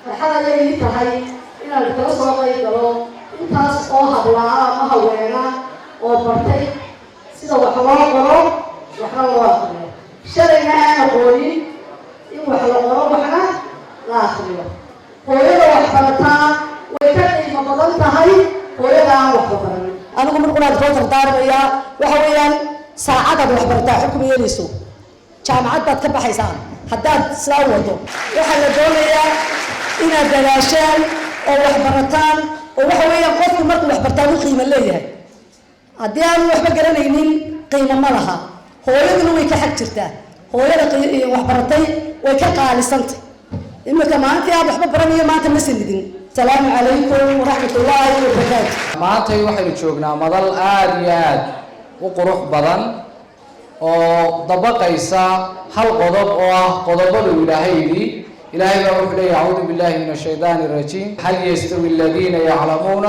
Farxad ayay ii tahay inaan kala soo qayb galo intaas oo hablaa ama haweena oo bartay sida wax loo qoro, waxna loo aqriyo. Shalayna aan aqoonin in wax la qoro, waxna la aqriyo. Hooyada wax barataa way ka qiimo badan tahay hooyada aan waxba baranin. Anigu markunaad koo dardaarmayaa waxa weeyaan, saacadaad wax barataa xukmi yeelayso, jaamacad baad ka baxaysaa haddaad sidaa wado. Waxaa la doonayaa inaad dadaashaan oo wax barataan, oo waxa weeyaan qofku markuu wax bartaa u qiimo leeyahay. Haddii aanu waxba garanaynin, qiimo ma laha. Hooyaduna way ka xag jirtaa. Hooyada wax baratay way ka qaalisantay. Iminka maalintii aad waxba baranayo maanta ma sanidin. Asalaamu calaykum waraxmat ullaahi wabarakaatu. Maantay waxaynu joognaa madal aada iyo aada u qurux badan oo dabaqaysa hal qodob oo ah qodobadu Ilaahay yidhi. Ilaahay baa wuxuu leeyahy: أعوذ بالله من الشيطان الرجيم، هل يستوي الذين يعلمون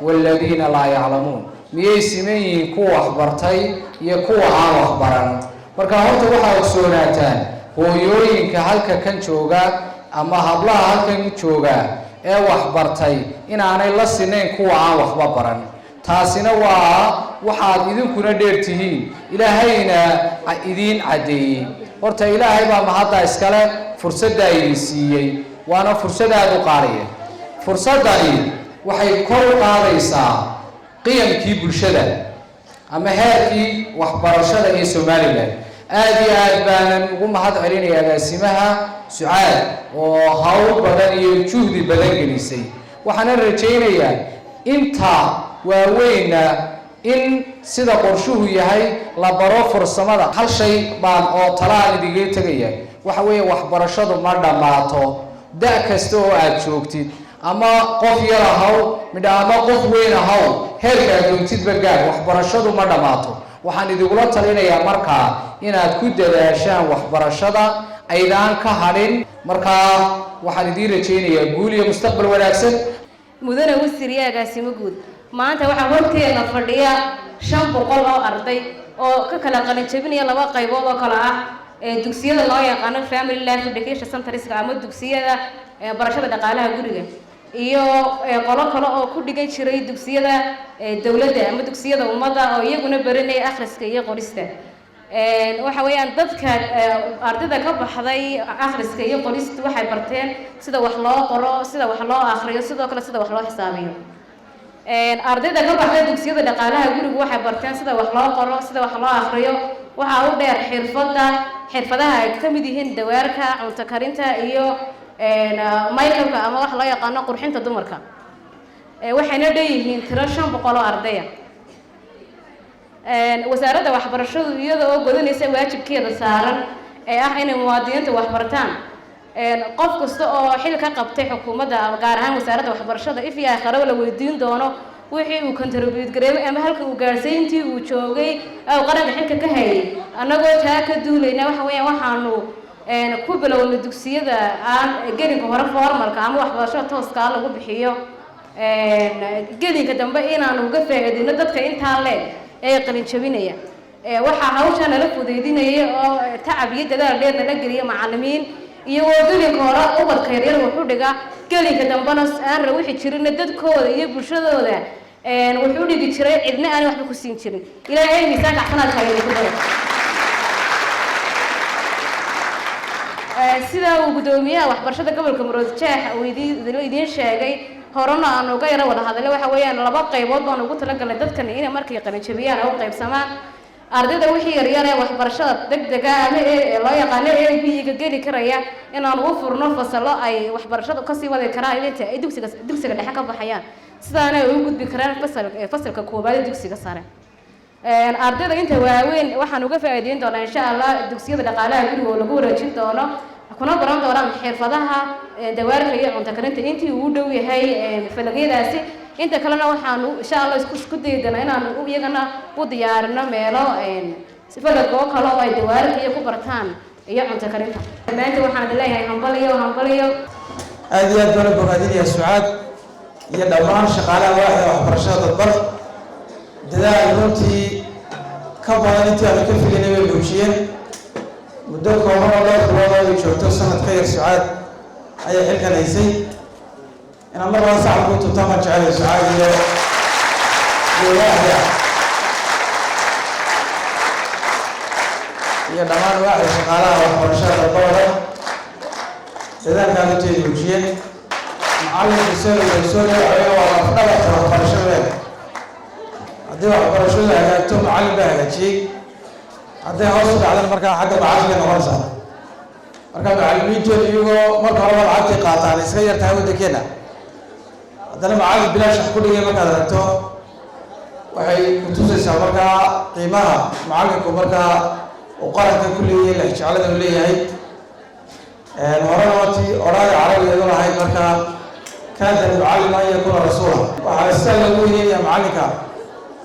والذين لا يعلمون. Miyay siman yihiin kuwa waxbartay iyo kuwa aan waxbaran? Marka horta waxaa ogsoonaataan, hooyooyinka halka kan jooga ama hablaha halkan jooga ee waxbartay inaanay la sinayn kuwa aan waxba baran. Taasina waa waxaad idinkuna dheer tihiin, Ilaahayna idiin caddeeyey. Horta Ilaahay baa mahadda iskale fursaddaa idin siiyey, waana fursad aada u qaaliya. Fursaddani waxay kor u qaadaysaa qiyamkii bulshada ama heerkii waxbarashada ee Somaliland. Aada iyo aad baanan ugu mahad celinaya agaasimaha Sucaad oo hawl badan iyo juhdi badan gelisay. Waxaana rajaynayaa inta waaweyna in sida qorshuhu yahay la baro fursamada. Hal shay baan oo talaan idiga tegaya, waxa weeye waxbarashadu ma dhammaato. Da' kasta oo aada joogtid, ama qof yar ahaw midha ama qof weyn ahaw, heerka aad doontidba gaar, waxbarashadu ma dhammaato. Waxaan idigula talinayaa markaa inaad ku dadaashaan waxbarashada, aydaan ka hadhin. Markaa waxaan idiin rajaynayaa guul iyo mustaqbal wanaagsan. Mudane wasiir iyo agaasimo guud, maanta waxaa horteena fadhiya 500 oo arday oo ka kala qalin jebinaya laba qaybood oo kale ah ee dugsiyada loo yaqaano Family Life Education Centers-ka ama dugsiyada barashada dhaqaalaha guriga, iyo qolo kale oo ku dhigan jiray dugsiyada dowladda ama dugsiyada ummadda oo iyaguna baranaya akhriska iyo qorista. Waxa weeyaan dadka ardayda ka baxday akhriska iyo qorista waxay barteen sida wax loo qoro, sida wax loo akhriyo, sidoo kale sida wax loo xisaabiyo. Ardayda ka baxday dugsiyada dhaqaalaha gurigu waxay barteen sida wax loo qoro, sida wax loo akhriyo. Waxaa u dheer xirfadda, xirfadaha ay ka mid yihiin dawaarka, cunto karinta iyo makeupka ama wax loo yaqaano qurxinta dumarka. Waxayna dheeyihiin tiro 500 oo ardaya. Wasaaradda waxbarashadu, iyada oo godanaysa waajibkeeda saaran ee ah inay muwaadiniinta waxbartaan, qof kasta oo xil ka qabtay xukuumadda, gaar ahaan wasaaradda waxbarashada, if iyo aakhiraba la weydiin doono wixii uu contribute gareeyay ama halka uu gaarsiiyay intii uu joogay oo qaranka xilka ka hayay. Annagoo taa ka duulayna, waxa weeyaan waxaanu ku bilownay dugsiyada aan gelinka hore formalka ama waxbarashada tooska lagu bixiyo, gelinka dambe inaanu uga faa'iideyno dadka intaa leeg ee qalin jabinaya. Waxaa hawshaa nala fudeydinayay oo tacab iyo dadaal dheer nala geliyay macallimiin, iyagoo gelinka hore ubadka yaryar wuxuu dhigaa, gelinka dambena aan rawixi jirin, dadkooda iyo bulshadooda wuxuu dhigi jiray, cidna aanay waxba ku siin jirin. Ilaahay miisaanka xasanaadka ayuu ku daro. Sida uu guddoomiyaha waxbarashada gobolka Maroodi Jeex uu idiin sheegay, horena aanu uga yaro wada hadalay, waxa weeyaan laba qaybood baan ugu talagalnay dadkan inay markay qalinjabiyaan oo u qaybsamaan. Ardayda wixii yaryar ee waxbarashada degdega ama ee loo yaqaano A B-ga geli karaya inaanu u furno fasallo ay waxbarashada kasii wadi karaan inta ay dugsiga dhexe ka baxayaan, sidaana ay u gudbi karaan fasalka koowaad ee dugsiga sare. Ardayda inta waaweyn waxaan uga faa'iideyn doonaa, insha Allah, dugsiyada dhaqaalaha guriga oo lagu wareejin doono, kuna baran doonaan xirfadaha dawaarka iyo cunto karinta intii uu u dhow yahay falagyadaasi. Inta kalena waxaanu, insha Allah, isku dayi doonaa inaanu iyagana u diyaarino meelo falag oo kale oo ay dawaarka iyo ku bartaan iyo cunto karinta. Maanta waxaan idin leeyahay hambaliyo, hambaliyo. Aada iyo aad baan u bogaadinaya Sucaad iyo dhammaan shaqaalaha waaxda waxbarashada dadban. Dadaal runtii ka badan intii aanu ka filinay bay muujiyeen muddo kooban oo dhowr bilood oo ay joogto. Sanad ka yar Sucaad ayay xilkan haysay. Inaan mar laba sacab ku tuntaan baan jecelay Sucaad iyo waaxda iyo dhammaan waaxda shaqaalaha waxbarashada dalbadooda dadaalkaa runtii ay muujiyeen. Macalinku soo soo dhawaxeeyo waa lafdhabarta waxbarashada. Haddii waxbarashadu hagaagto, macallin baa hagaajiyey. Hadday hoos u dhacdana, markaa xagga macalinka noqonaysaa. Marka macallimiinteedu iyagoo marka horeba lacagtay qaataan iska yar tahay waddankeena, haddana macallin bilaash wax ku dhigay markaad aragto, waxay kutusaysaa markaa qiimaha macallinku markaa uu qaranka ku leeyahay, lexjeclada uu leeyahay. Horena watii odhaada carabigeedu lahayd markaa "كاد المعلم أن يكون رسولا". Waxaa sida lagu weyneynaya macallinka,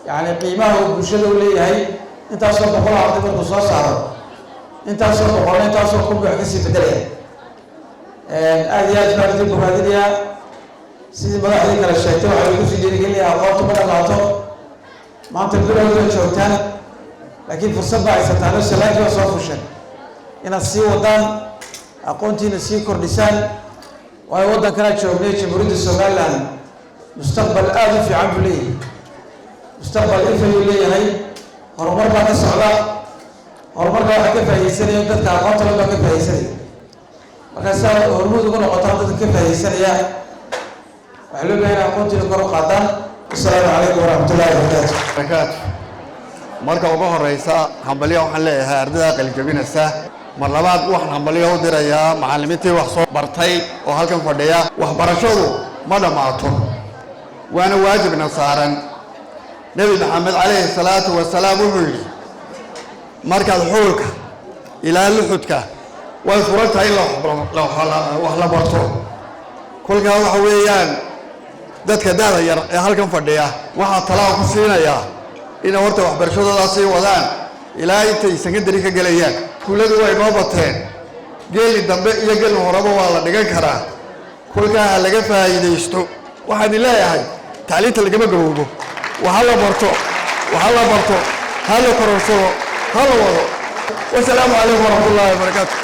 yacni qiimaha uu bulshada u leeyahay. Intaasoo 100 arday markuu soo saaro, intaasoo boqolna intaasoo kun wax kasii bedelaya. Aada iyo aad baan idin bogaadinayaa. Sidii madaxdii kale sheegtay, waxaa lagu sii dhiirigelinayaa aqoontu ma dhamaato. Maanta bilowda joogtaan, laakiin fursad baa haysataan oo salaakii waa soo fusheen inaad sii wadaan, aqoontiina sii kordhisaan, waayo waddankana joognay, Jamhuuriyadda Somaliland, mustaqbal aada u fiican buu leeyahay, mustaqbal ifayuu leeyahay. Horumar baa ka socda. Horumarka waxaa ka faaidaysanaya dadka aqoonta le baa ka faaidaysanaya. Markaa si aad hormuud ugu noqotaan dadka ka faaidaysanaya, waxaa loo bahay in aqoontiina kor u qaadaan. Asalaamu calaykum waraxmatullahi wabarakaatu. Barakaatu. Marka ugu horeysa, hambalyo waxaan leeyahay ardayda qalinjabinaysa. Mar labaad waxaan hambalyo u dirayaa macallimiintii wax soo bartay oo halkan fadhiya. Waxbarashadu ma dhammaato, waana waajibna saaran. Nebi Maxamed calayhi salaatu wasalaam wuxuu yidhi: "Markaad xuulka ilaa luxudka way furan tahay in wax la barto." Kolkaa waxa weeyaan dadka da'da yar ee halkan fadhiya waxaa talaa ku siinayaa inay horta waxbarashadoodaa sii wadaan ilaa intay secondary ka gelayaan. Iskuulladu way noo bateen, geeli dambe iyo gelin horeba waa la dhigan karaa. Kolkaa ha laga faa'iidaysto. Waxaan idin leeyahay, tacliinta lagama gabowbo. Waxa la barto, waxa la barto, ha la kororsado, ha la wado. Wasalaamu calaykum waraxmatullaahi wabarakaatu.